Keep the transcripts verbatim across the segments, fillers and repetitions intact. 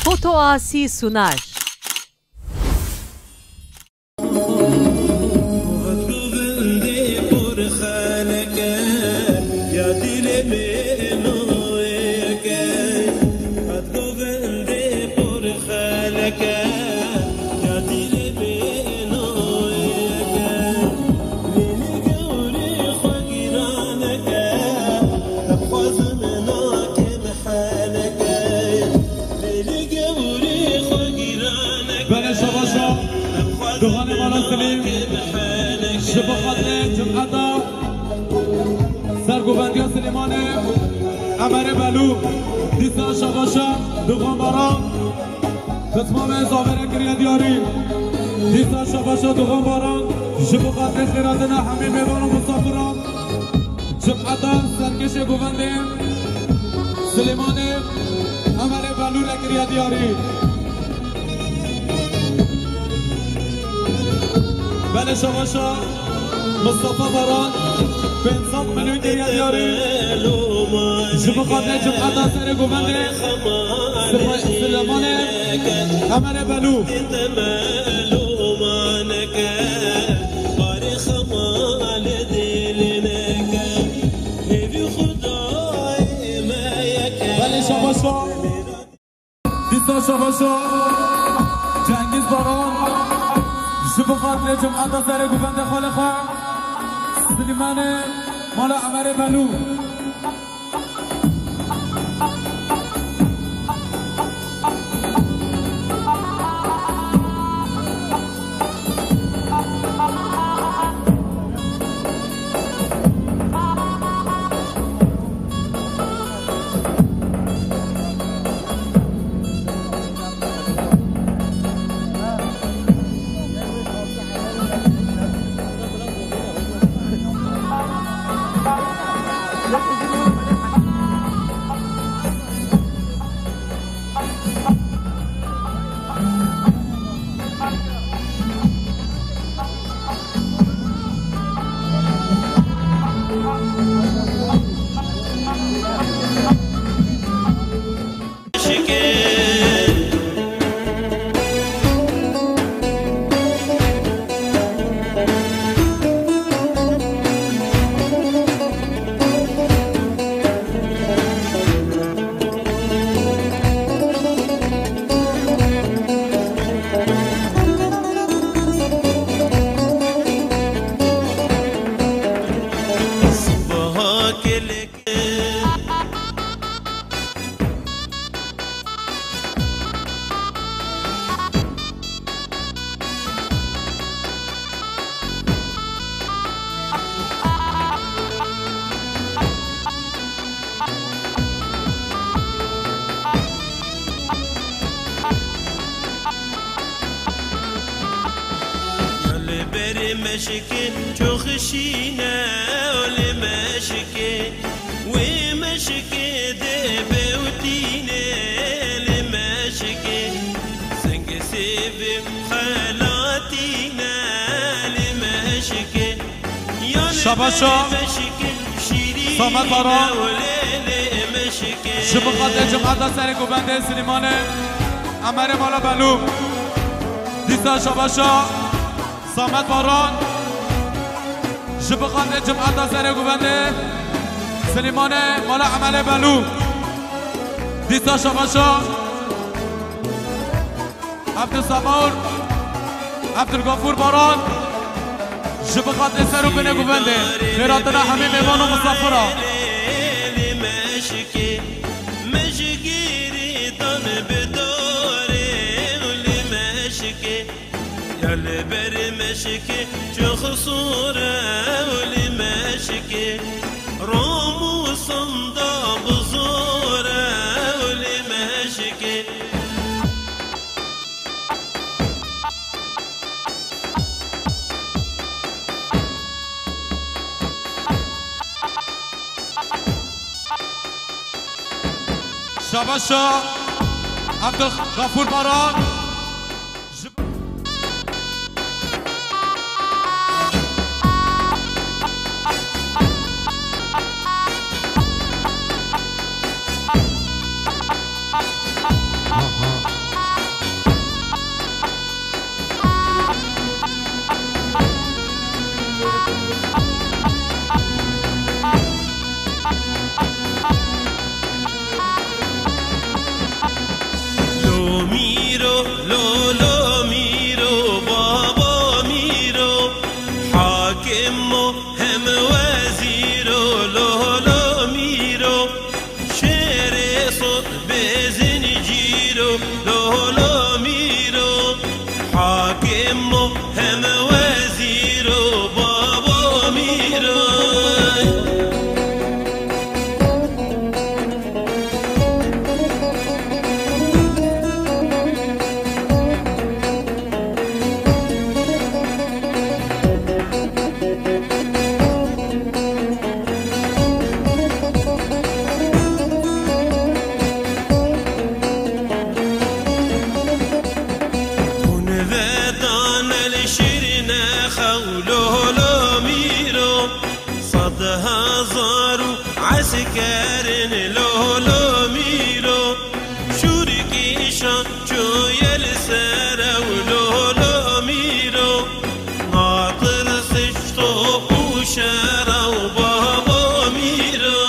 Foto Asi sunar. Belê şabaşa, duxanê mala Silîm, ji bo xatirê cimeta sergovendiya Silêmanê, Emerê Belû, dîsa şabaşa, duxan baran, xizmamê zavêre kiriye diyarî, dîsa şabaşa, duxan baran, ji bo xatirê xêratina hemî mêvan û misafiran. Cimeta serkêşê govendê Silêmanê Emerê Belû re kiriye diyarî. Belê şabaşa Mustafa Baran pênc sed milyon kiriye diyarî. Ji bo xatirê cimeta serê govendê Silê-, Silêmanê Emerê Belû. Belê şabaşa. Dîsa şabaşa Cengîz Baran. Ji bo xatirê cimeta serê govendê xalê xwe Silêmanê mala Emerê Belû. Ya li berê meşikê çok şîne, o li meşikê, wê meşikê de bewtîne, li meşikê, sengê sêvê xelatîne, li meşikê. Şabaşa Samet Baran. Ji bo xatirê cimeta serê govendê Silêmanê Emerê mala Belû. Dîsa şabaşa Samet Baran. Ji bo xatirê cimeta serê govendê Silêmanê mala Emerê Belû. Dîsa şabaşa Abdulsamad, Abdulgafur Baran, ji bo xatirê ser û binê govendê, xêratina hemî mêvan û misafira. Li meşikê, me ji gêrê dan bi darê û li meşikê, ya li ber meşikê, çi xisûr e û li meşikê, ram û sanda bi zor e û li meşikê. Şabaşa Abdulgafur Baran. Bê zincîro lolo mîro, hakim o hem wezîro babo mîro. Hûn vedane li şîrîne xew lolo mîro, sed hezar û eskerin lolo mîro, şûrkîşan çûye li ser ew lolo mîro, natirsiş top û şer ew babo mîro.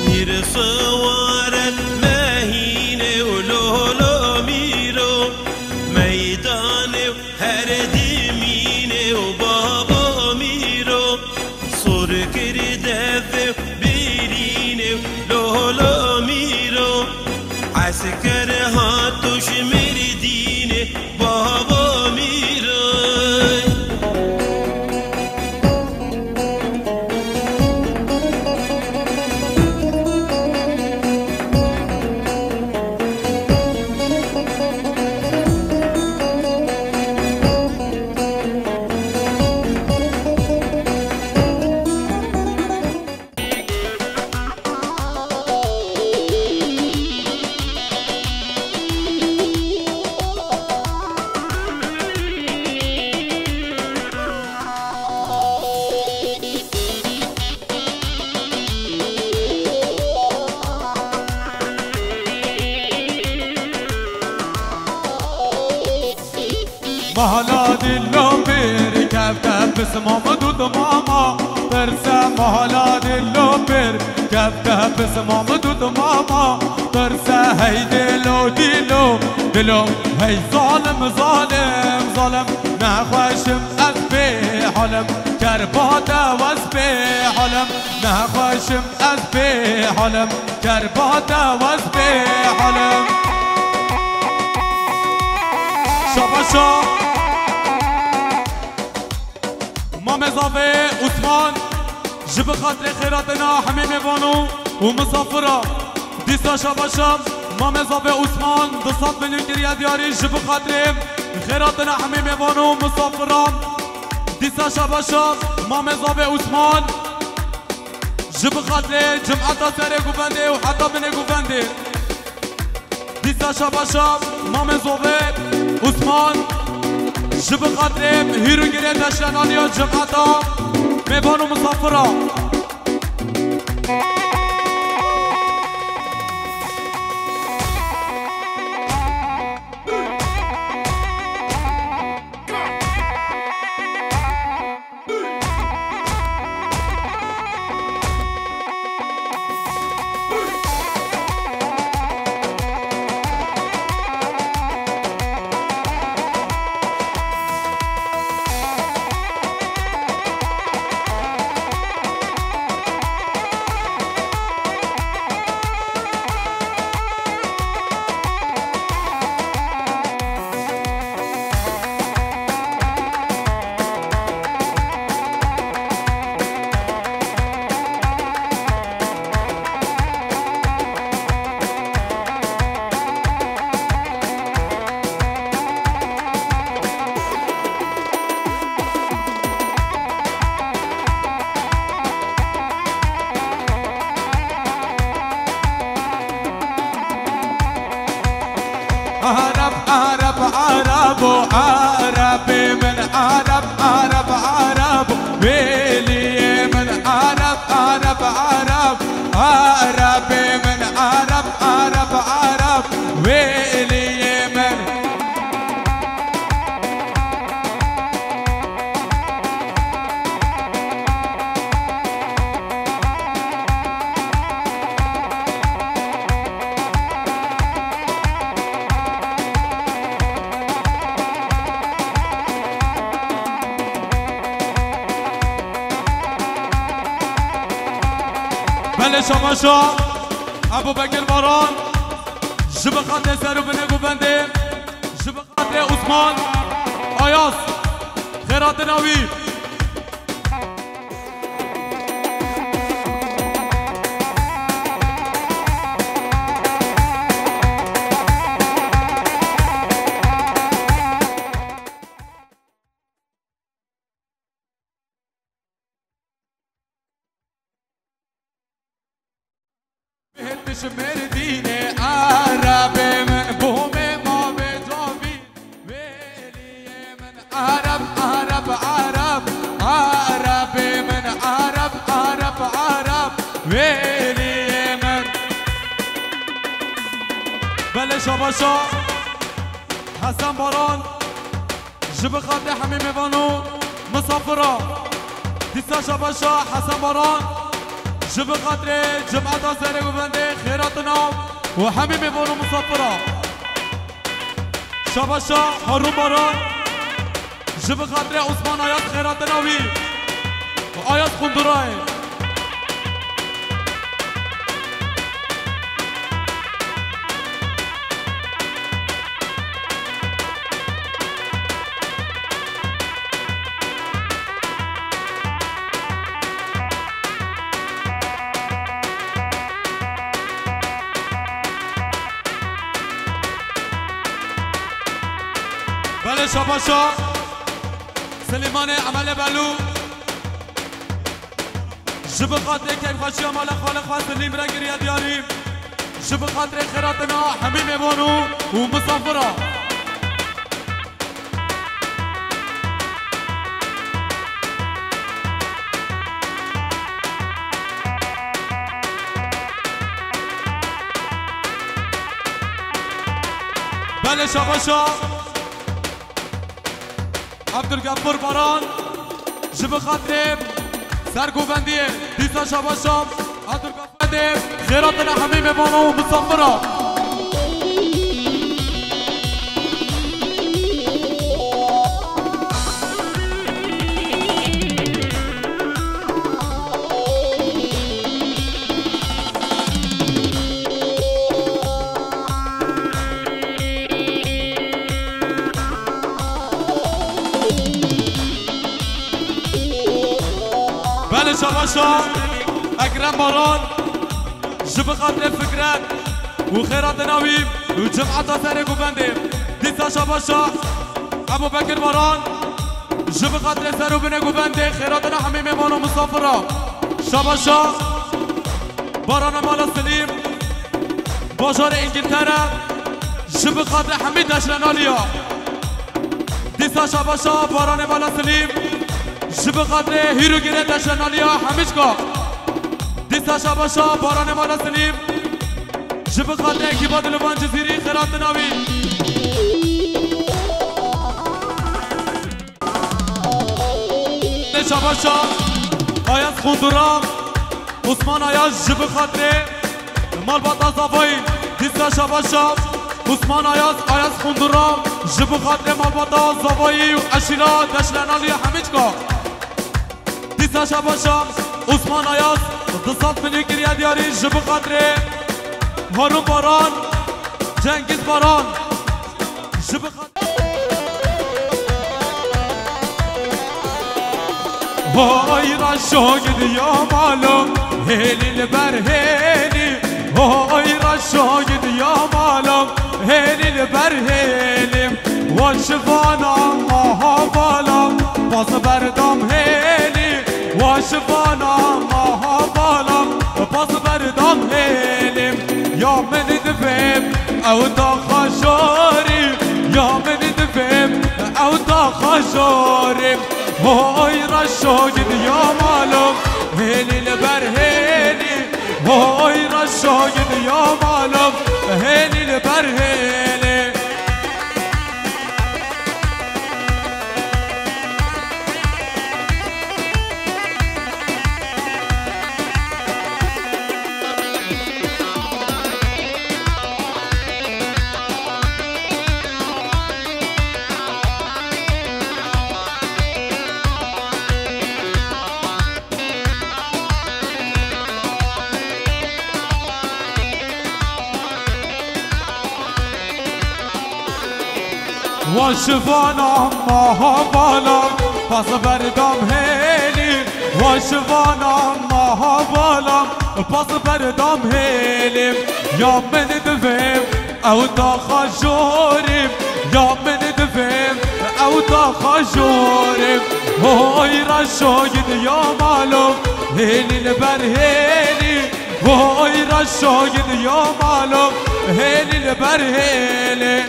Mîr siwaret mehîne û lolo mîro, meydanê her dimîne û babo mîro, sor kir devê birîne û lolo mîro, esker hat û ji Mêrdînê babo mîro. Mahala dilo pir kefte pisma mi dut mama. Pirse mahala dilo pir kefte pisma mi dut mama. Pirse hey dilo dilo dilo hey zalim zalim zalim. Nexweşim ez pê halim, kerbate wez pê halim. Nexweşim ez pê halim, kerbate wez pê halim. Şabaşa Mamê Zavê Osman, ji bi xatirê xêratena hemî mêvan û, û misafira. Dîsa şabaşa Mamê Zavê Osman, du sed milyon kiriye diyarî ji bi xatirê xêratena hemî mêvan û misafira. Dîsa şabaşa Mamê Zavê Osman. Ji bi xatirê cimeta serê govendê û heta binê govendê. Dîsa şabaşa Mamê Zovê Osman, ji bi xatirê hîr û girê teşrenaliya cimeta, mêvan û misafira. Arab, Arab, Arabo, Arabê min, Arab, Arab, Arabo, wêliyê min, Arab, Arab, Arab, Arabê min, Arab, Arab, Arab, wêliyê min. Lê şabaşa Ebu Bekir Baran, ji bi xatirê ser û binê govendê, ji bi xatirê Osman Ayaz, xêratina wî. Bihêt ji Mêrdînê Erebê min, bomê mavê cavî, vêliyê min Ereb, Ereb, Ereb, Erebê min Ereb, Ereb, Ereb, vêliyê min. Belê şabaşa Hesen Baran. Ji bi xatirê hemî mêvan û misafira. Dîsa şabaşa Hesen Baran. Ji bi xatirê cemata serê govendê xêratina û hemî mêvan û misafira. Şabaşa Harun Baran. Ji bi xatirê Osman Ayaz xêratina wî. Ayaz Qundurayê. Belê şabaşa Silêmanê Emelê Belû. Ji bi xatirê keyfxweşiya mala xalê xwe Silîm re giriye diyarî. Ji bi xatirê xêratina hemî mêvan û, û misafira. Belê şabaşa. Abdulgafur Baran, ji bi xatirê sergovendiyê, dîsa şabaşa Abdulgafur de xêratina hemî mêvana û misafira. Belê şabaşa Ekrem Baran, ji bi xatirê Fikret û xêratina wî û cemata serê govendê. Dîsa şabaşa Ebu Bekir Baran, ji bi xatirê ser û binê govendê, xêratina hemî mêvan û misafira. Şabaşa Barana Mala Silîm, bajarê Îngiltere, ji bi xatirê hemî deşlenaliya. Dîsa şabaşa Baranê Mala Silîm, ji bi xatirê hîrûgirê deşlenaliya hemîçka. Dîsa şabaşa Baranê Mala Silîm, ji bi xatirê ekîba Dilovan Cizîrî xêratina wî. Şabaşa Ayaz Xundura, Osman Ayaz ji bi xatirê malbata Zavayî. Dîsa şabaşa Osman Ayaz, Ayaz Xundura, ji bi xatirê malbata Zavayî û eşîra deşlenaliya hemîçka. Dîsa şabaşa Osman Ayaz, du sed milî kiriye diyarî ji bi xatirê Harun Baran, Cengiz Baran, ji bi xatirê Hay reşo gidiya malum, hêlî li ber hêlî. Hay reşo gidiya malum, hêlî li ber hêlî. Wa şivana ma hevala, pas berdam hêlî. Wa şivana ma hevala, pas berdam hêlî. Ya min divêm ew daxa jorî, ya min divêm ew daxa jorî. Hoy reşo gidiya malum, hêlî li ber hêlî. Hoy reşo gidiya malum, hêlî li ber hêlî. Wa şivana maha bala, pas berdam hêlî. Wa şivana maha bala, pas berdam hêlî. Ya min divêm, ew taxa jorî. Ya min divêm, ew taxa jorî. Hoy reşoyî diya malo, hêlî li ber hêlî. Voy reşoyî diya malo, hêlî li ber hêlê.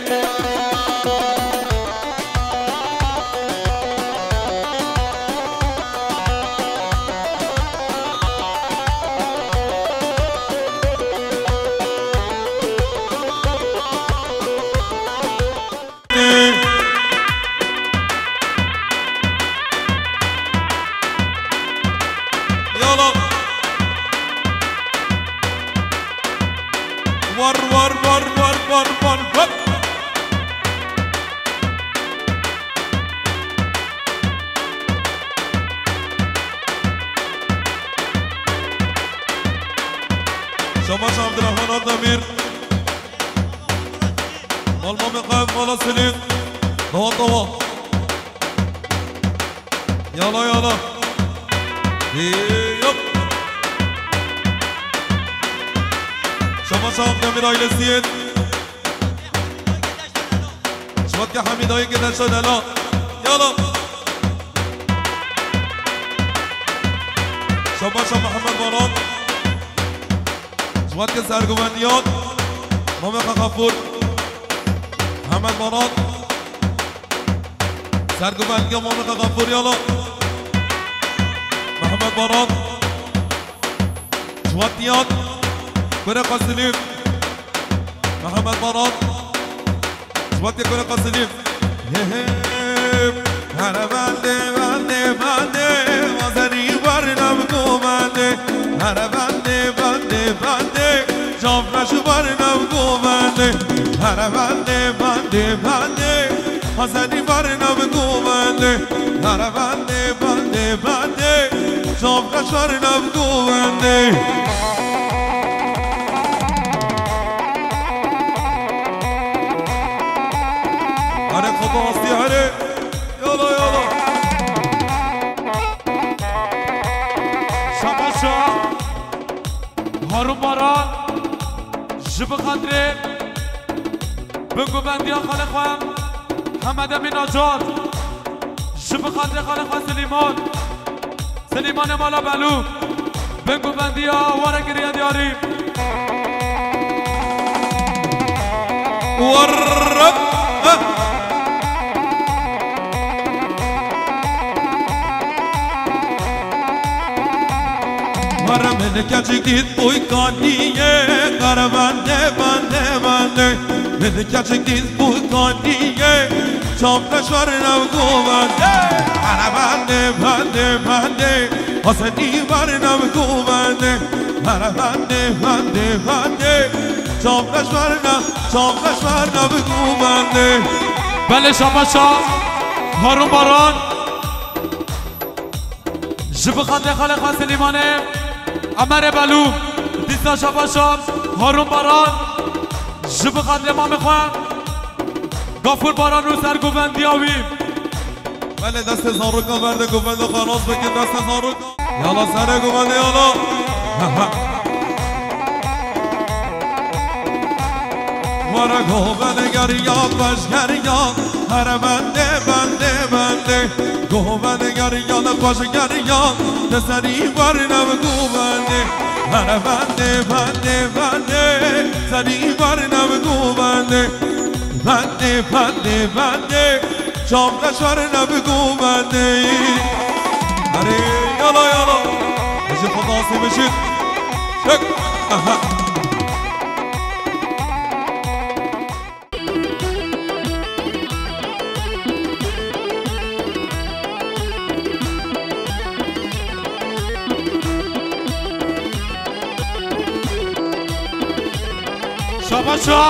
Yala. War, war, war, war, war, war, war. Şabaş Abdurrahman Akdemir. Mal Mame Kayıp, Mala Selin. Dawa, dawa. Yala, yala. Hey, yop. Şabaş Akdemir ailesi. Şubat ke Hamidayê ke deşa dela. Yala. Şabaş Muhammed Baran. Ji watke serguvendiyan, Mame Xexafur, Hemed Maran, serguvendiyan Mame Xexafur, yala. Mehmet Maran, ji watdiyan, Kure Qasilî, Mehmet Maran, Ji watê kure Qasilî. He he. Here bende, bende, bende, Azerî werine bi govende. Here bende, bende, bende, Cafreş werine bi govende. Here bende, bende, bende, Azerî werine bi govende. Here bende, bende, bende, Cafreş werine bi govende. Here xwe bi astî here. Yala, yala. Şabaşa Harun Baran ji bi xatirê bingovendiya xalê xwe Hemed Emîn Acar, ji bi xatirê xalê xwe Silîman. Silîmanê mala Belû, bingovendiya were kiriye diyarî. Warra. Were min keçik dît boy kaniyê, kare bende, bende, bende. Min keçik dît boy kaniyê, Çavreş werine bi govende. Here bende, bende, bende, Hasenî werine bi govende. Here bende, bende, bende, Çavreş werine, Çavreş werine bi govende. Belê şabaşa Harun Baran. Ji bi xatirê xalê xwe Silîmanê Emerê Belû. Dîsa şabaşa Harun Baran. Ji bi xatirê mamê xwe Gafûr Baran û sergovendiya wî. Belê destê zarokan berde govenda xwe rast bikin, destê zarokan. Yala serê govendê yala. Were govende geriya, xweş geriya. Here bende, bende, bende. Govende geriya, li xweş geriya. Te serî werine bi govende. Here bende, bende, bende. Serî werine bi govende. Bende, bende, bende, Çavreş werine bi govende. Erê, yala, yala. Ecê xwe nasî bişît. Çek. Aha. Şabaşa.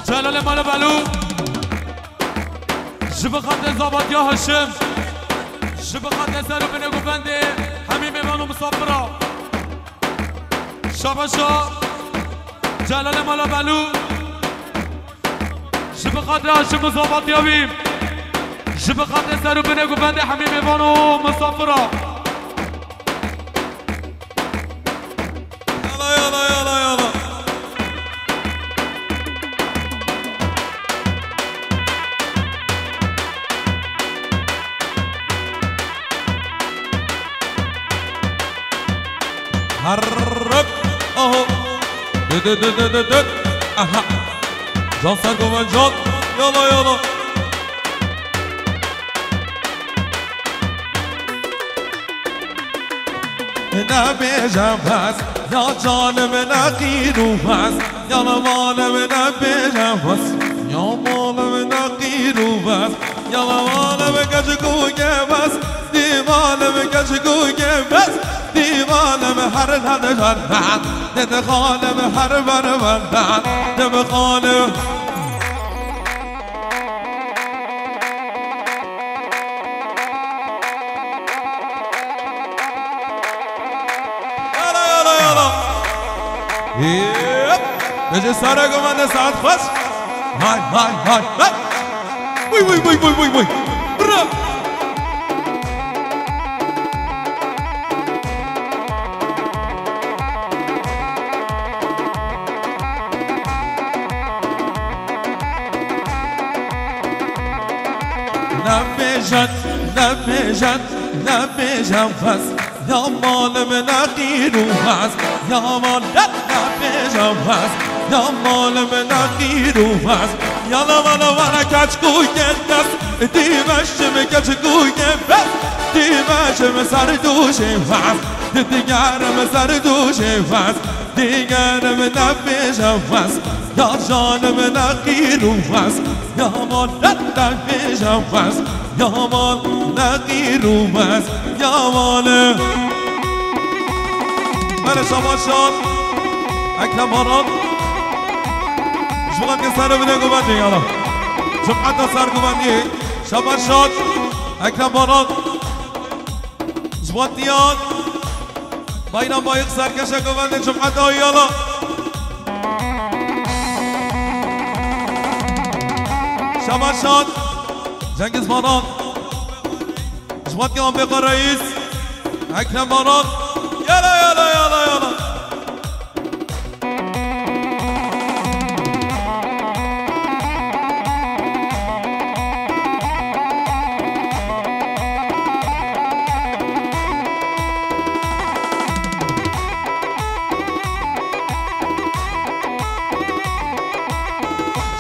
Celalê mala Belû. Ji bi xatirê Zabatiya Haşim. Ji bi xatirê ser û binê govendê hemî mêvan û misafira. Şabaşa Celalê mala Belû. Bi xatira ji mizavatiya wî, ji bi xatirê ser û binê guvendê hemî mêvan û misafira. Yala, yala, yala, yala. Harrıp, aho. Dü, dü, dü, dü, dü, dü. Aha. Can Sergoven can. Yala, yala. Nebêje bes, ya canim neqîr û bes. Ya malim nebêje bes, ya malim neqîr û bes. Ya malim keçik û gebes, dî malim keçik û gebes. Dî malim her her her her, dî xalim her ber ber, dî xalim. Yala, yala, yala. Yep. Gece sara gomane saat xweş. Hay, hay, hay, hay. Vuy, vuy, vuy, vuy, vuy, vuy. Bra. Nebêjin, nebêjin, nebêjin bes. Ya malim neqîr û bes. Ya mal, ne, nebêjin bes. Ya malim neqîr û bes. Ya la, la, la, la, keçik û gebes. Dî meşim keçik û gebes. Dî meşim ser dûşê bes. Dî digerim ser dûşê bes. Digerim nebêje bes, ya canim neqîr û bes, ya mal nebêje bes, ya mal neqîr û bes, ya mal. Belê şabaşan, Ekrem Baran. Ji bo ke ser bide guvendê yala. Cumheta ser guvendê. Şabaşan, Ekrem Baran. Ji bo diyan. Bayram Bayık serkeşe govendê cumheta yala. Şabaşan. Cengiz Baran. Ji bo diyan Bêqa Reis. Ekrem Baran. Yala, yala, yala, yala.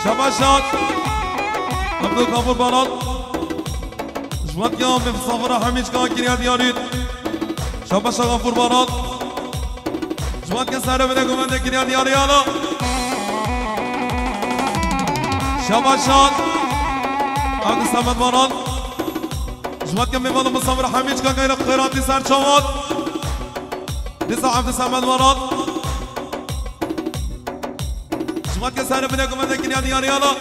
Şabaşan. Abdülgafur Baran. Ji bo diyan Misafira Hemîçka kiriya diyarî. Şabaşa Gafur Baran. Ji bo ke sere bide guvendê kiriya diyarî yala. Şabaşan. Abdülsamed Baran. Ji bo ke mêvanê Misafira Hemîçka gayre xêratî ser çawan. Dîsa Abdülsamed Baran. Ji bo ke sere bide guvendê kiriya diyarî yala.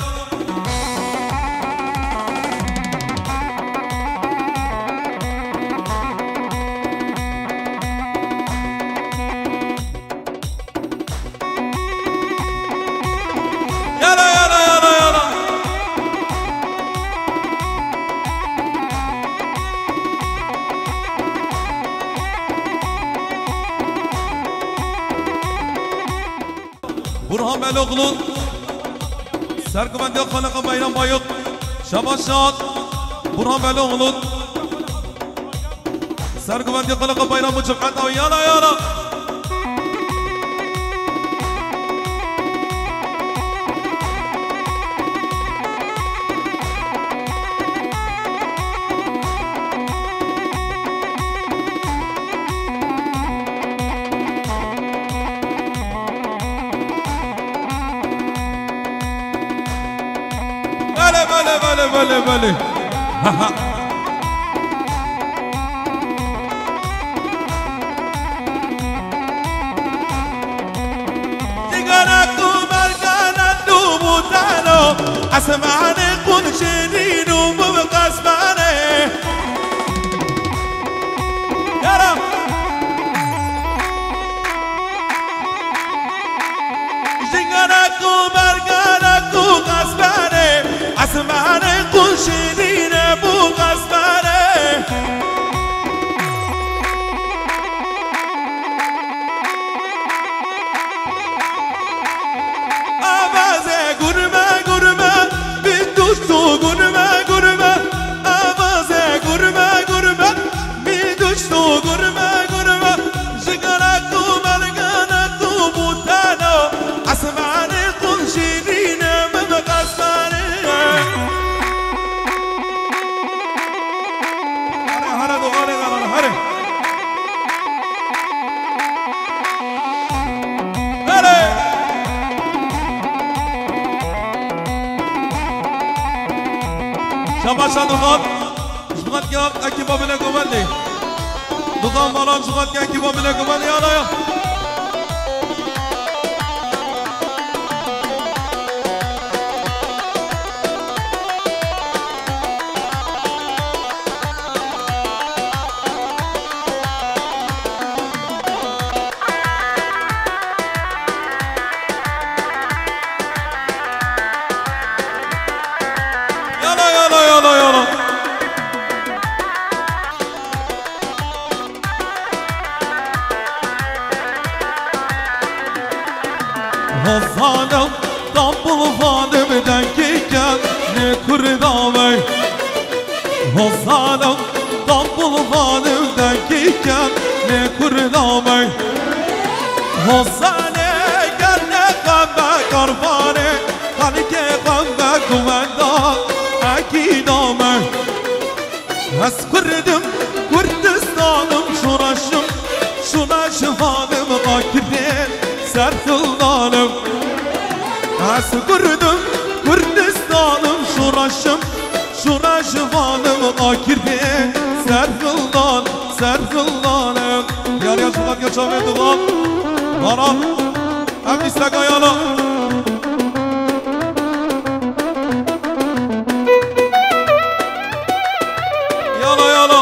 Yala, yala, yala, yala. Burhan Beloglu. Serguvendê Xaliqa Bayram Bayık. Şabaşan. Burhan Beloglu. Serguvendê Xaliqa Bayram û cemeta wî. Yala, yala. Belê, belê, belê, belê, belê. Ha, ha. Cigara ku mergana dûm û teno, esmanê qûn şêrîn û min bi qesmanê. Yara. Jingana ku mergana ku qesbanê, Zimanê xwe şirîne bû qesmane. Avazê gurme gurme, bi tuşt û gurme gurme. Avazê gurme gurme, bi tuşt û gurme gurme. Ji gelek û belgenek û bûteno, esmanê xwe şirîne min qesmane. Here, here, do, here, here, here. Here. Şabaşa duxan. Ji xwe dikiya ekîba bine govendê. Duxan balan ji xwe dikiya ekîba bine govendê. Yala ya. Yala, yala, yala, yala. Hozanim, Stambul vanim dengî kenê Kurda me. Hozanim, Stambul vanim dengî kenê Kurda me. Hozane gerne xwe me karvanê, xelkê xwe me guvenda ekîda me. Ez Kurd im, Kurdistan im, şûreş im, şûreş vanim, Akifê serhildan im. Ez Kurd im, Kurdistan im, şûreş im, şûreş vanim, Akifê serhildan, serhildan im. Diyar ya şubat ya çavê duvan. Baran. Ev dîsteka yala. Yala, yala.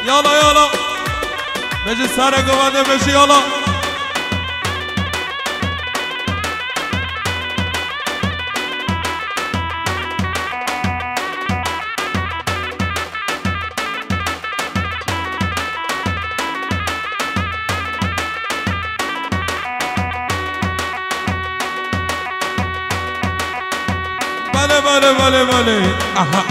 Yala, yala. Bêjî sare govende, bêjî yala. Belê, belê, belê, belê. Aha.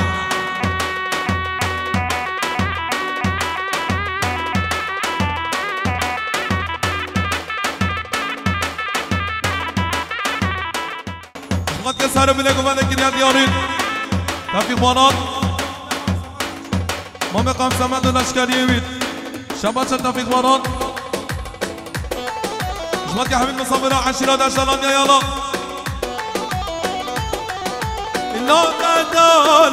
Xatke sare bile govende kiriya diyarî. Tevfîq Baran. Mame Qam Semed û leşkeriyê wî. Şebaça Tevfîq Baran. Ji xwe ke hemî misafira eşîra de şelandiya yala. Navenda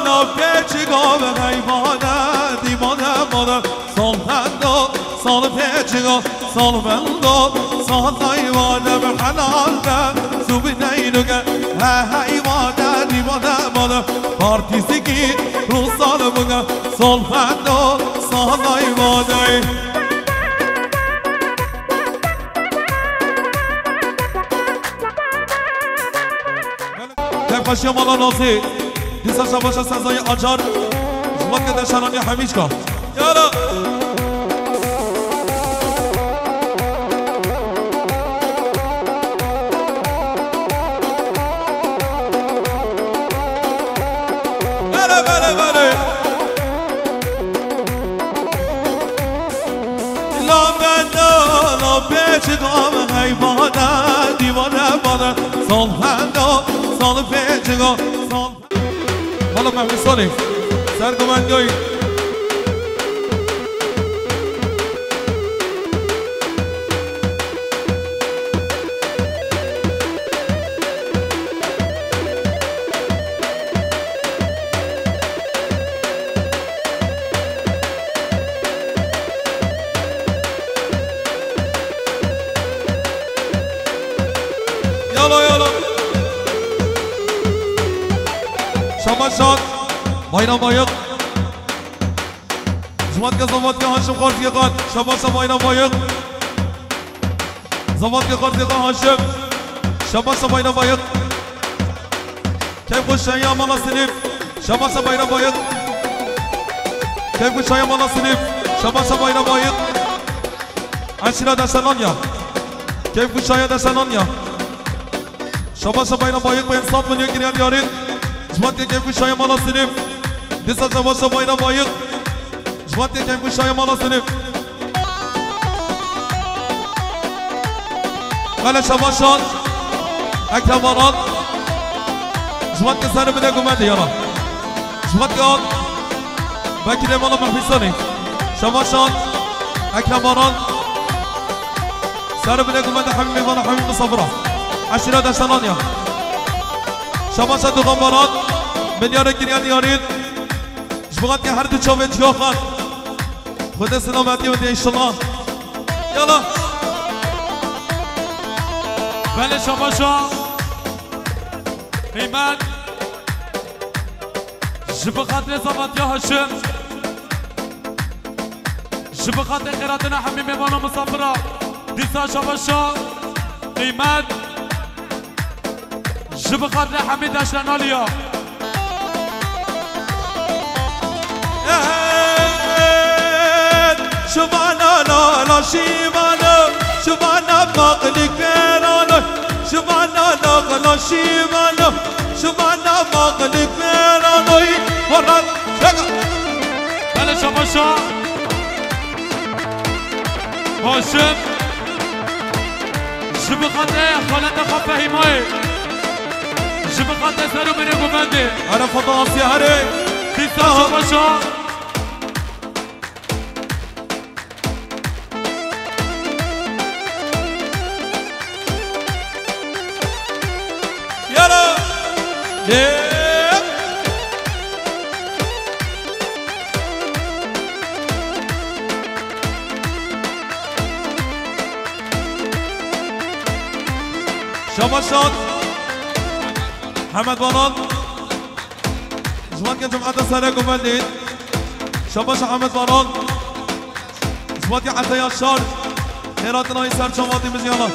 navpêçiga ve heyvane dîmane mane. Sal hendo, sal pêçiga, sal vendo, sal heyvane ve helal be. Zubineynuge, he heyvane dîmane mane. Partîsikî, Rûsal bûne, sal hendo, sal heyvane. Kevxweşiya mala Nazê. Dîsa şebaşa Sezayê Acar. Ji xwe ke de şeranî hemîşka. Yala. Bele, bele, bele. La benda, la pêçik ame heyvane, dîvane bane. Sal hendo, sal pêçik o, sal. Mala Mehmet Salih. Ser gumengayî. Yala, yala. Bayram Bayık. Ji wan ke Zavatke Haşim Xarzî Xan. Şabaşa Bayram Bayık. Zavatke Xarzî Xan Haşim. Şabaşa Bayram Bayık. Keyf xweş şaya mala Silîm. Şabaşa Bayram Bayık. Keyf xweş şaya mala Silîm. Şabaşa Bayram Bayık. Eşîra Deşenanya. Keyf xweş şaya Deşenanya. Şabaşa Bayram Bayık, pênc sed milyon giriyar yarî. Ji wan ke keyf xweş şaya mala Silîm. Dîsa şabaşa Bayram Bayık. Ji wan ke keyf xweş şaya mala Silîm. Belê şabaşan. Ekrem Aran. Ji wan ke ser bide gumendê yana. Ji wan ke an. Bekirê mala Mehbîsanê. Şabaşan. Ekrem Aran. Ser bide gumendê hemî mêvana hemî misafira. Eşîra Deştenanya. Şabaşa Duxan Baran. Milyarê giriyar yarîn. Ji bo ke her du çavê çiya xan. Xwedê selametî bide înşallah. Yala. Belê şabaşa. Qîmet. Ji bi xatirê Zavatiya Haşim. Ji bi xatirê xêratina hemî mêvana misafira. Dîsa şabaşa. Qîmet. Ji bi xatirê hemî deştenaliya. Şivana la la şivana, şivana baqlik verano, şivana la la şivana, şivana baqlik verano. Horan, çeka. Belê şabaşa. Haşim. Ji bi xatirê xaleta xwe Fehîmayê. Ji bi xatirê ser û binê guvendê. Arafata Asya herê. Dîsa şabaşa. Yala. Lê. Şabaşan. Hemed Baran. Ji wan ke cemaeta sere gumendê. Şabaşa Hemed Baran. Ji wan ke Ete Yaşar. Xêratina wî ser çavatî mijiyana.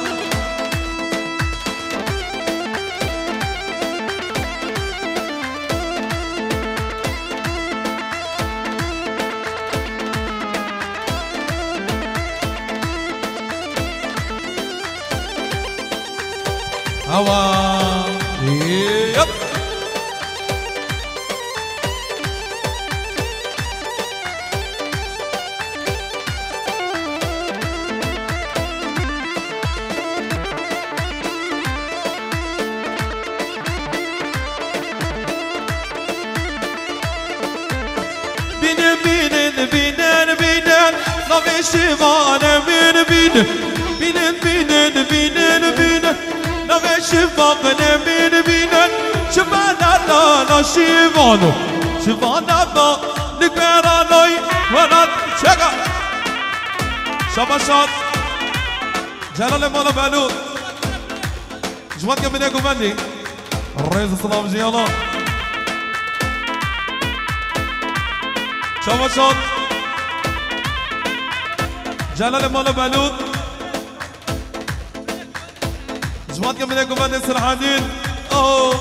Hawa. Yep. Bînin, bînin, bînin, bînin, navê şivanê min bînin. Bînin, bînin, bînin, bînin, navê şivanê min bînin. Şivana la la şivano, şivana ba li beranoy welat çeka. Şabaşat. Celalê mala Belû. Ji wan ke binê guvendî. Rêz û silav jiyana. Çawa çat. Celalê mala Belût. Ji wan ke binê guvendê Silahedîn. Oh.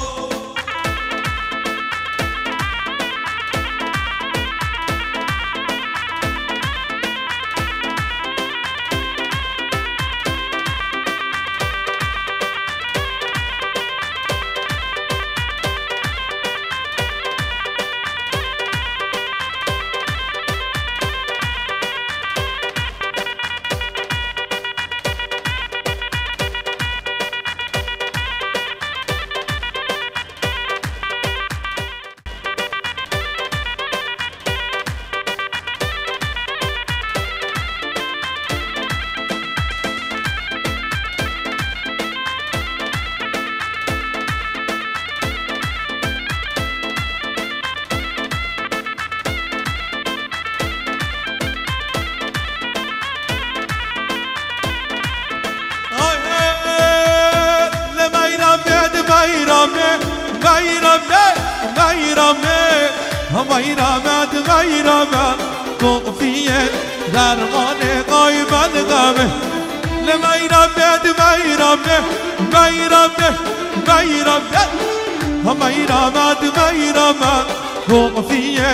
Ay, hey, le meyrame, de meyrame, meyrame, meyrame, Meyramed, meyramed, tufiye dermanê qayben deme. Le meyramed, meyramed, meyramed, meyramed. Meyramed, meyramed, tufiye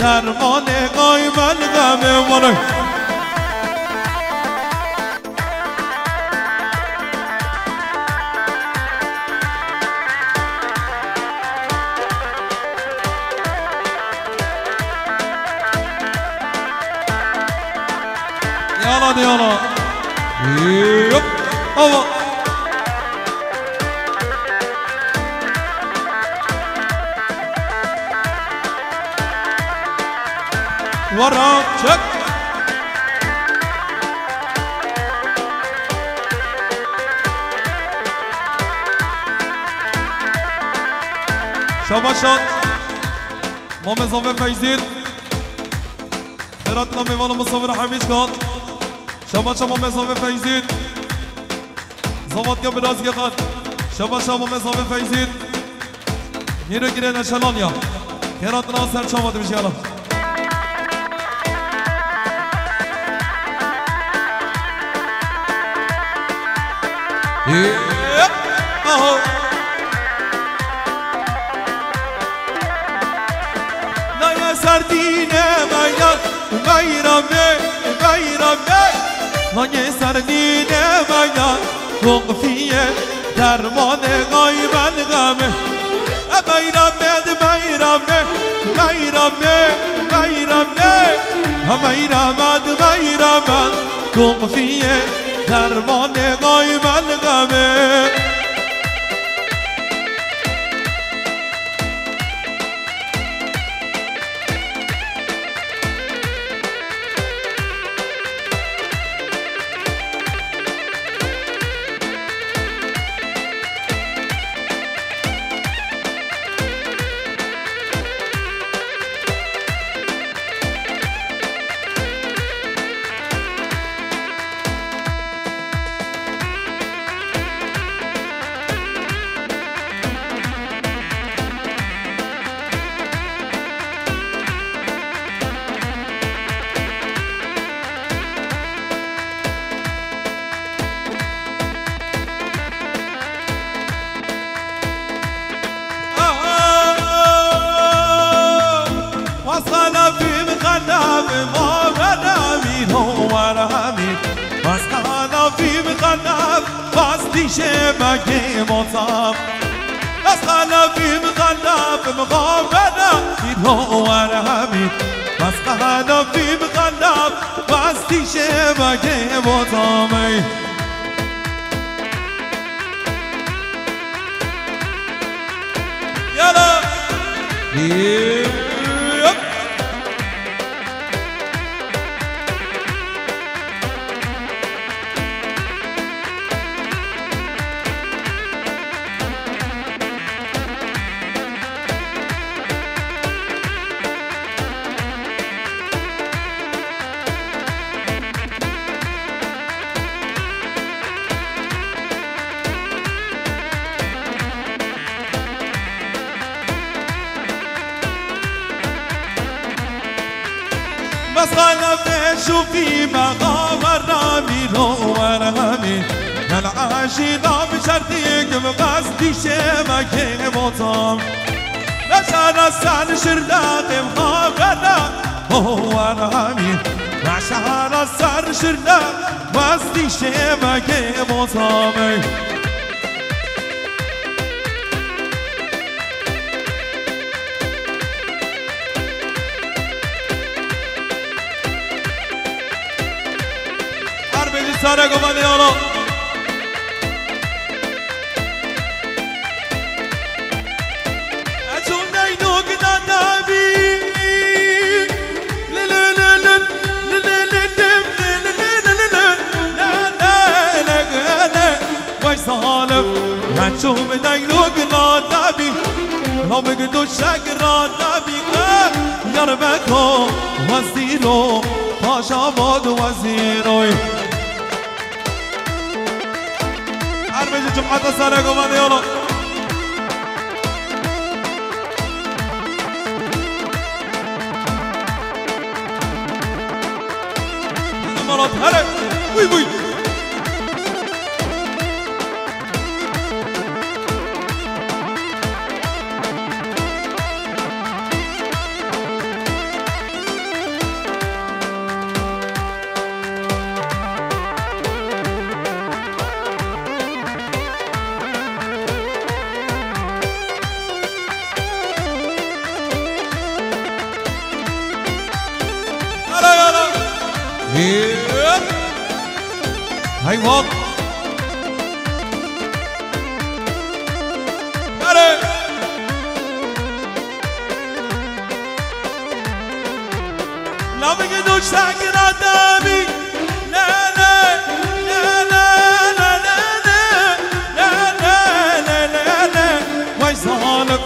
dermanê qayben deme. Vay. Yala de yala. Yop. Ava. Wara çek. Şabaşan. Mame Zave Feyzîn. Xêratina mêvana Musafir Hemîd Xan. Şabaşan Mame Zave Feyzîn. Zavatya biraz yakan. Şabaşan Mame Zave Feyzîn. Hîro girêne şelal ya. Xêratina ser çava dimijî yala. Yep. Aho. Nayê serdîne meyan, meyrame, meyrame. Nayê serdîne meyan. Tufiye dermanê qayben deme. E meyrame, meyrame, meyrame, meyrame. Ha meyrame, meyrame, tufiye dermanê qayben deme. Yala. Yep. Mesxana be şûfî me xaver ramî lo werhemî. Gel aşî da bi şertî kim qestî şême kê botam. Neşara sen şirda kim xaver da ho werhemî. Neşara sen şirda qestî şême kê botam. Her bêjî sare gomanê yala. Eçûn neynok nanabî. Li li li li, li li li li, li li li li li, li li li li li. Vay zalim, meçûm neynok nanabî. Lamik duşek ranabî. Yar beko wezîro, paşa bad wezîroy. Her bêjî cumata sare gomanê yala. Hele, bûy, bûy. Yala, yala. Hey. Hey, bak. Yala. Lavik do şakira tabi. La, la, la, la. Vay zalim.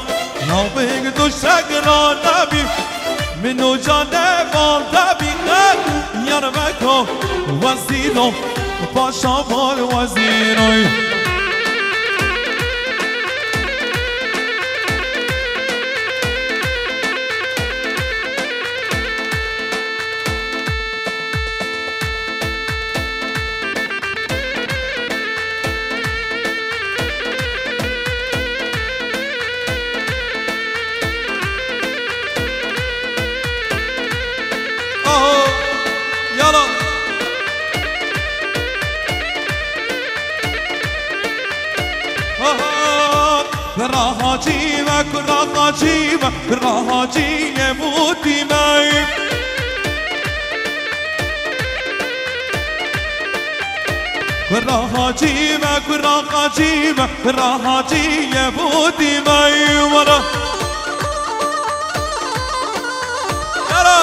Lavik do şakira tabi. Min o cane van tabi. Yar veko wezîro. Paşa mal wezîroy. Aho, yala. Aha, kura Hacî me, kura Hacî me, kura Hacî ye mutî me. Kura Hacî me, kura Hacî me, kura Hacî ye mutî me. Wara. Yara.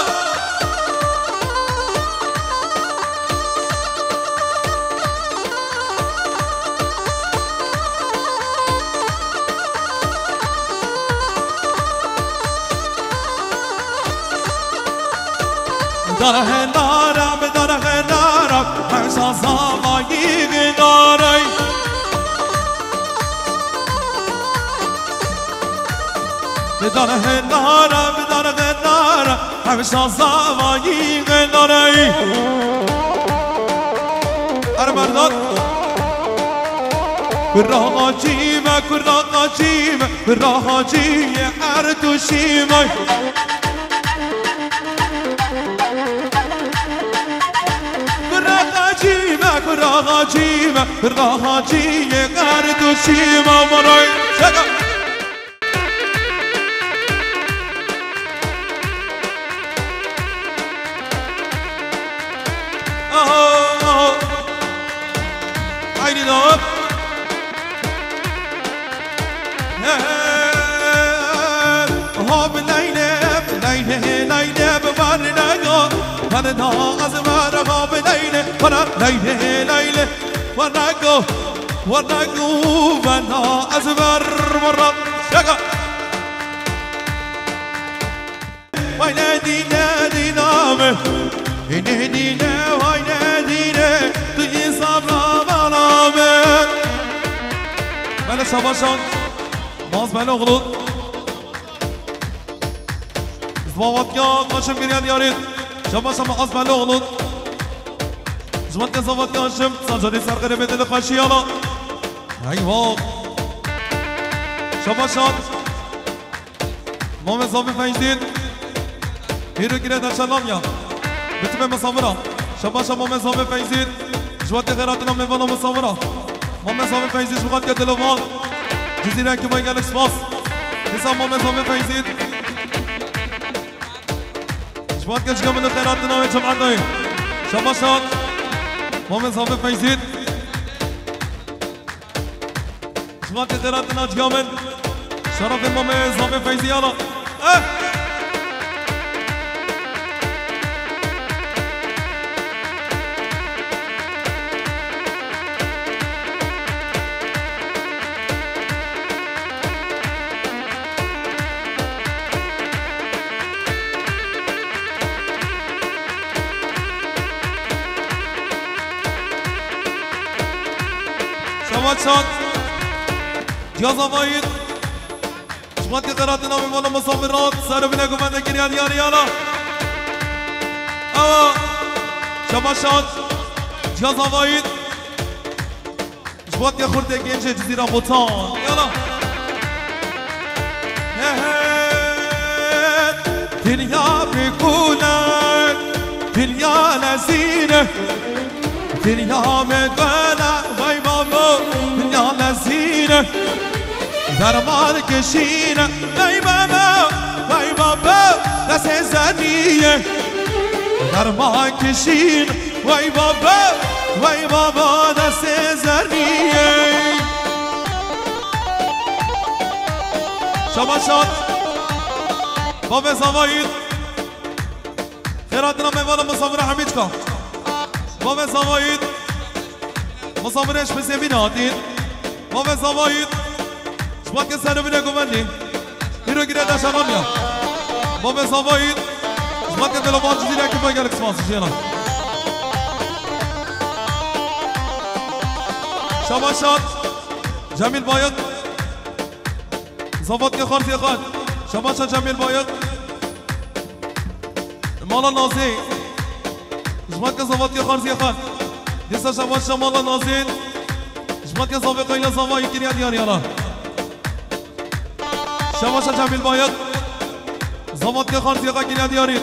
Dara hendara, bi dara hendara, hemşa zava yigdarey. Bi dara hendara, bi dara hendara, hemşa zava yigdarey. Ermerdan. Kura Hacî me, kura Hacî me, kura Hacî ye Erduşî me. Kura Hacî me, kura Hacî me, kura Hacî ye Erduşî me. Maray. Şaka. Aho, aho. Haydi dağıt. He, he. Hop leyle, leyle, leyle, bi varnago. Varna az var, hop leyle, vara leyle, leyle. Varnago, varnago, varna az var, vara. Şaka. Vay ne dine diname, ne dine, vay ne dine, tu insan ravaname. Bele şabaşan, Maz Beloğlu. Zvavatya, kaşım bir yan yarın. Şabaşan Maz Beloğlu. Zvavatya, Zvavatya, şım, sancari sarkare bedeli kaşıyala. Eyvah. Şabaşan. Mohamed Zafî Feyzî. Hîro gire de çalam ya. Bitime mesafira. Şabaşa Mohamed Zafî Feyzî. Ji watê xêratina mêvana mesafira. Mohamed Zafî Feyzî ji xatiya Dilovan. Cizîre ki vay gelek spas. Hisa Mohamed Zafî Feyzî. Ji watê çiqa min xêratina wê cemaetê. Şabaşa Mohamed Zafî Feyzî. Ji xatirê xêratina ciya min. Şerefê Mamê Zafê Feyzî yala. Eh! Şebat şat. Cihaza Vahîd. Şebat ke qeratina min vana misafirat. Ser bine guvende kiriya diyariyana. Ewa. Şabaşat. Cihaz Havayî. Ji bo xurtê gencê Cizîra Botan. Yala. He he. Dinya bikûle, dinya lezîne. Dinya me gele, vay babo, dinya lezîne. Derman kişîne, vay babo, vay babo, destê zerrî ye. Derman kişîne, vay babo, vay babo, destê zerrî ye. Şabaşat. Bavê Zavayî. Xêr hatina mêvana misafira Hemîçka. Bavê Zavayî. Misafirê ji Pêsêmînê hatîn. Bavê Zavayî. Ji bo ke serê binê guvendî. Îro gire daşanamiya. Bavê Zavayî. Ji bo ke delo van Cizîrê ki gelek spas jêna. Şabaşat. Cemîl Bayat. Zavat ke xarzê xan. Şabaşat Cemîl Bayat. Mala Nazê. Ji bo ke Zavat ke xarzê xan. Dîsa Şabaşat Mala Nazê. Ji bo ke Zavê Qayla Zavayî kiriya diyar yala. Şabaşat Cemîl Bayat. Zavat ke xarzê xan kiriya diyarî.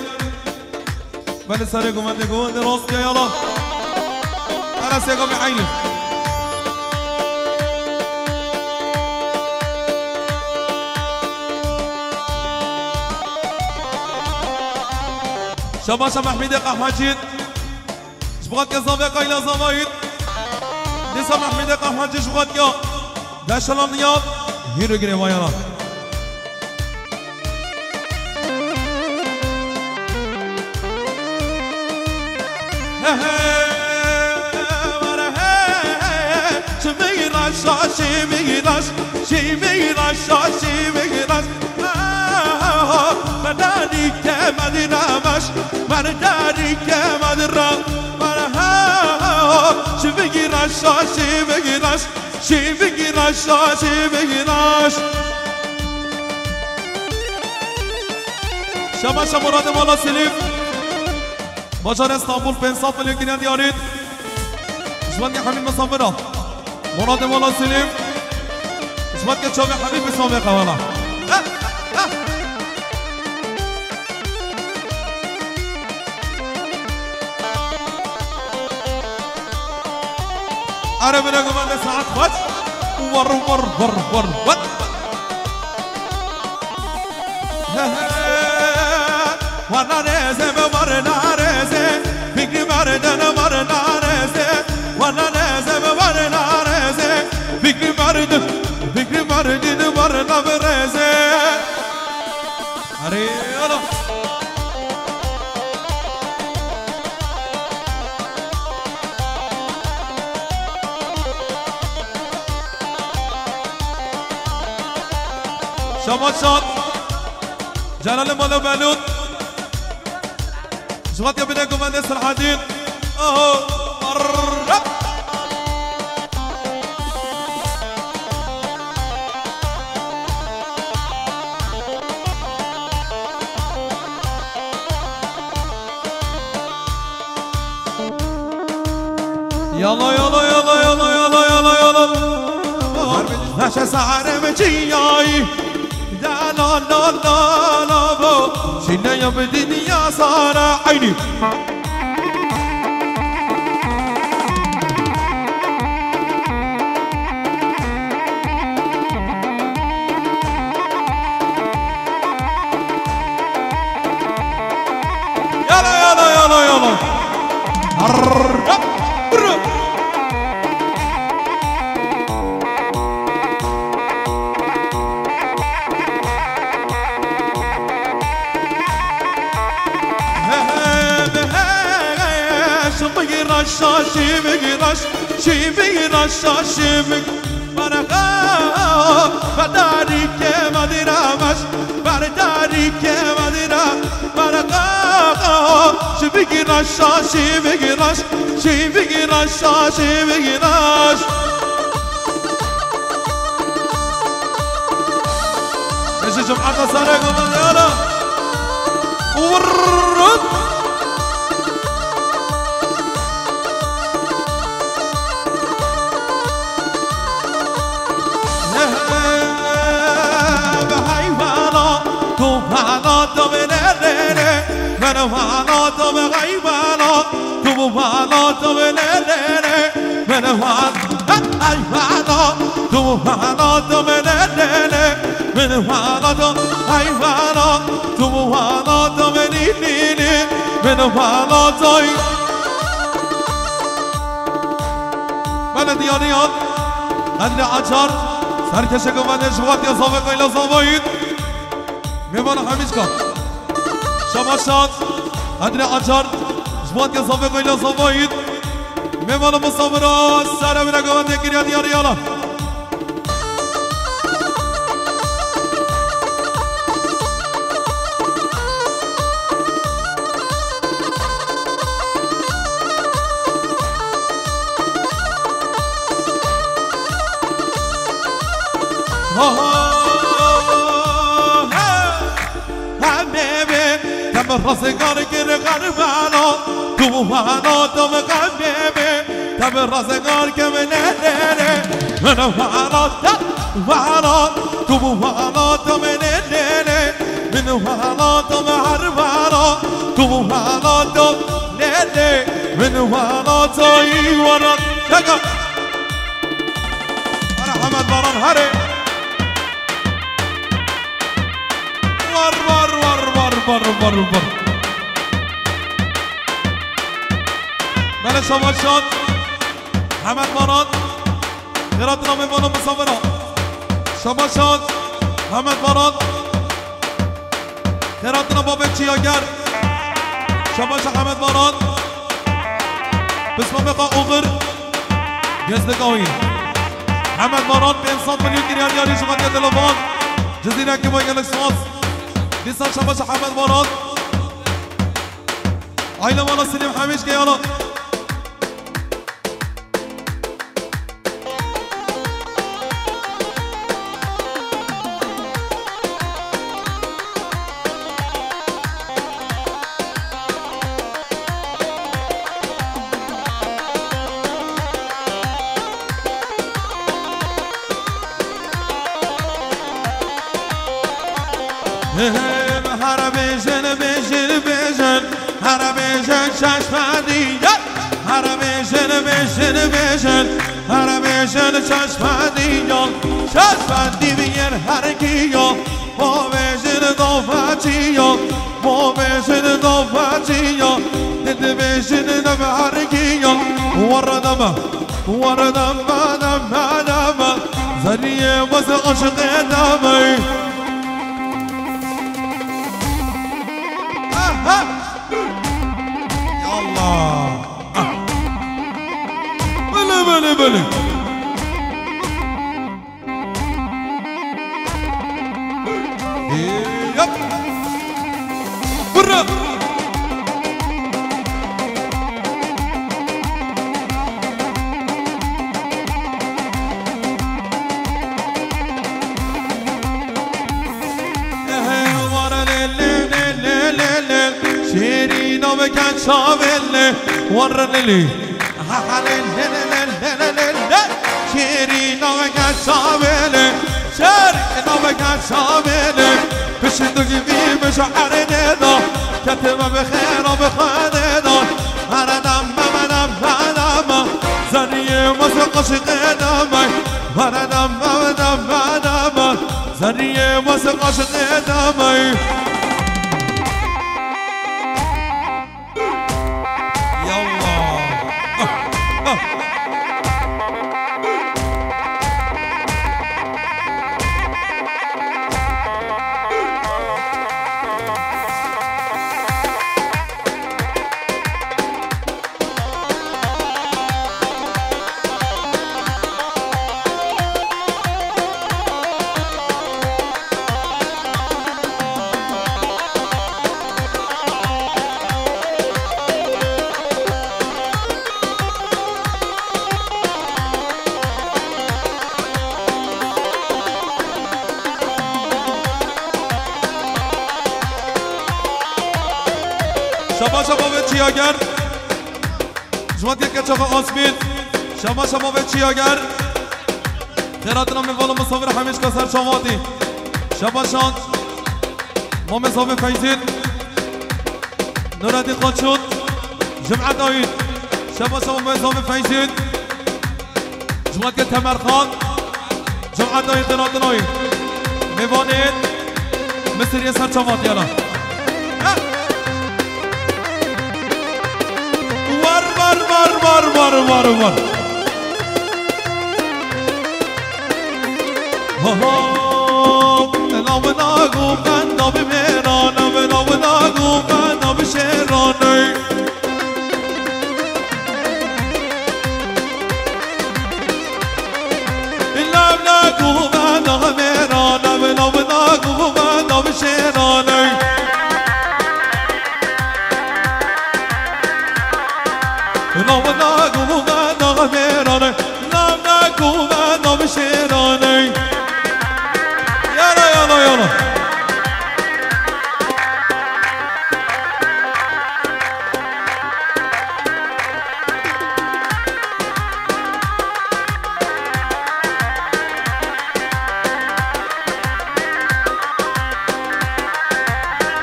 Belê serê guvendê guvendê rast ya yala. Hele sêga me eynî. Şabaşa Mehmîdê Qehwecî. Ji bo ke Zavê Qayla Zavayî. Dîsa Mehmîdê Qehwecî ji bo ke. Daşanamiya. Hîro girê vayana. He he, were he, çimî raşa, çimî raş, çimî raşa, çimî raş. Medarî ke medî rameş, medarî ke medî ra-, were he, çimî raşa, çimî raş. Şîvî gînaşa, şîvî gînaş. Şabaşa Muradê Mala Silîv. Bajarê Stenbol pênc sed milyon gînen diyarî. Ji bo ke Hemîd misafir a. Muradê Mala Silîv. Ji bo ke çavê Hemîd misafir qewela. Are bine gumende saet xweş. War, war, war, war, war. Warna reze me, warna reze. Fikri merdin, warna reze. Warna reze me, warna reze. Fikri merdin, fikri merdin, warna reze. Arê, ala. Şabat şat. Celalê Mala Belût. Ji bo ke bine guvendê Selhedîn. Oho. Arrap. Yala, yala, yala. Neşe sahrem çiyayî. Da la la la la bo. Şîneya bi dinya sara eynî. Yala, yala, yala, yala. Arrap, brr. Şimik raşa, şimik raş, şimik raşa, şimik. Baraxa, bedarî ke madira meş, bedarî ke madira. Baraxa, şimik raşa, şimik raş, şimik raşa, şimik raş. Eşi cumata sare gumandiyana. Vurrut. Tove le le le, mene vana tove gay vana, tu vana tove le le le, mene vana ay vana, tu vana tove le le le, mene vana to ay vana, tu vana tove li li li, mene vana toy. Mene diyariyan, Hande Acar, serkeşe gavane juvat ya zave kayla zavayit. Mêvana Hemîşka. Şabaşan. Hande Acar. Ji van ya zave goyla zavayît. Mêvana misafira. Sere vira gavande kiriya diyarî yala. Ha, ha, ha. Hemê bê, te min rizgar kir xerbana, tu vana tu min xemê bê, te min rizgar kir min lê lê lê. Min vana te vana, tu vana tu min lê lê lê. Min vana tu min herbana, tu vana tu lê lê. Min vana tu î wara. Teka. Ara Hemed Baran herê. War, war, war, war, war, war, war. Bele şabaşan. Hemed Baran. Xêrat namê vana misafira. Şabaşan. Hemed Baran. Xêratina babê Çiyager. Şabaşa Hemed Baran. Pismamê xwe oxir. Gezlika wî. Hemed Baran pênc sed milyon kiriya diyarî ji Xatiya Delavan. Cizîreke wê gelek saz. Dîsa şabaşa Hemed Baran. Ayla vala Silîm Hemîş geyala. Him her bêjin, bêjin, bêjin, her bêjin çeşmedî ya. Her bêjin, bêjin, bêjin, her bêjin çeşmedî ya. Çeşmedî bi yer her kî ya. Bo bêjin dofetî ya. Bo bêjin dofetî ya. Did bêjin ne bi her kî ya. Were deme. Were deme, deme, deme. Zerriyê wez aşiqê deme. Aha! Ya Allah! Ah! Bele, bele, bele! Yap! Bırra! Ehe, wara le, le, le, le, le, le. Şêrîna weke çavê le, wara le, le. Ha, ha, le, le, le. Şêrîna weke çavê le, şêrîna weke çavê le. Piştî tu givî min ji erdê da, ketime bi xêra bi xwedê da. Here deme, deme, deme, deme. Zerriyê wez aşiqê deme. Here deme, deme, deme. Zerriyê wez aşiqê deme. Yallah. Şabaşa bavê Çiyager. Ji van yeke çaxa Asmîn. Şabaşa bavê Çiyager. Xêratina min vala misafir Hemîşka ser çavatî. Şabaşan. Mamê Zavê Feyzîn, Nureddîn Koçûn, Cum'e Dayî, şaba şaba Mamê Zavê Feyzîn, Cum'e Temerxan, Cum'e Dayî, Qiratinayî, mêvanên Misiriyê ser çava diyana. War, war, war, war, war, war, war. Ho, ho, lavina guvenda bi mêran, lavina guvenda bi şêran. Lavina guvenda bi mêran, lavina guvenda bi şêran. Lavina guvenda bi mêran. Navna ku me navşêranê. Yala, yala, yala.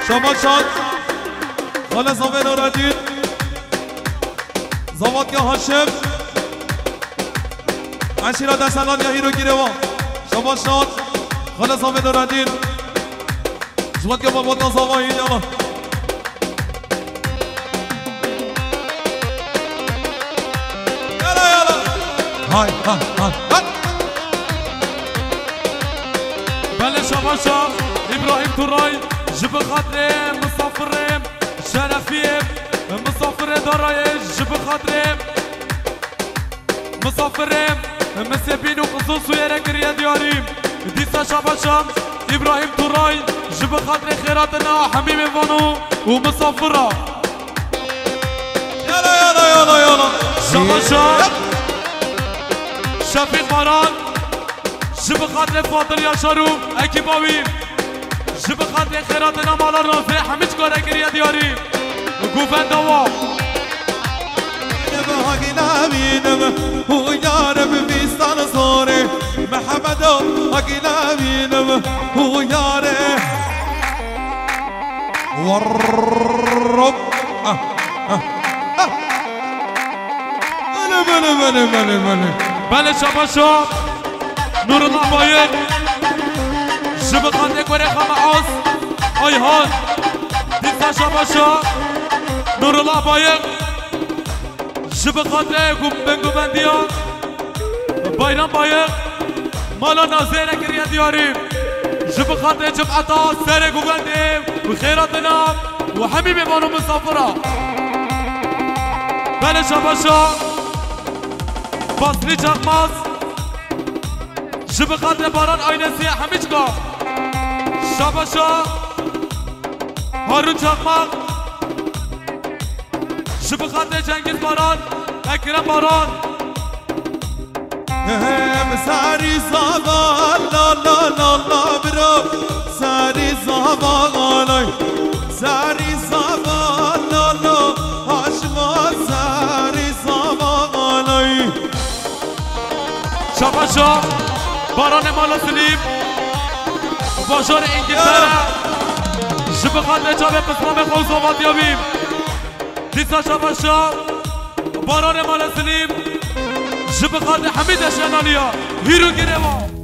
Şaban Şad. Xalesa Velo Redîn. Zavatya Haşim. Eşîra Deselan ya hîro girêwa. Şaban Şad. Xalesa Velo Redîn. Zavatya Babata Zavayî yala. Yala, yala. Hay, hay, hay, hay. Belê Şaban Şad, Îbrahîm Turay, ji bi xatirê misafirê Şerefiyê, misafirê darayê ji bi xatirê misafirê Misêbîn û Qizil Sûyê re kiriye diyarî. Dîsa Şaban Şad, Îbrahîm Turay, ji bi xatirê xêratina hemî mêvano û misafira. Yala, yala, yala, yala. Şaban Şad, Şefîq Baran, ji bi xatirê Fadil Yaşar û ekîba wî. Ji bi xatirê xêratina mala Nazê hemî çika re kiriye diyarî. Govenda wa. Hagî nabînim û yare bi vîstan zorê. Mihemedo, hagî nabînim û yare. Warrop. Ah, ah, ah. Belê, belê, belê, belê, belê. Belê, şabaşo. Nurullah Bayık. Ji bi xatirê Gorê Xame Az. Ayhan. Dîsa şabaşo. Nurullah Bayık. Ji bi xatirê ku-, binguvendiya Bayram Bayık. Mala Nazê re kiriye diyarî. Ji bi xatirê cemata serê govendê û xêratina û hemî mêvan û misafira. Belê şabaşa Basrî Çakmaz. Ji bi xatirê Baran Aynesiye hemî çika. Şabaşa Harun Çakmak. Ji bi xatirê Cengiz Baran, Ekrem Baran. Hem sarî zava la la la la bro, sarî zava lay, sarî zava la la, haşma sarî zava lay. Şabaşa, Baranê Mala Silîm, bajarê Îngiltere, ji bi xatirê çavê pismamê xwe û zavatiya wî. Dîsa şabaşa, Baranê Mala Silîm, ji bi xatirê hemî deşenaniya, hîr û girêwa.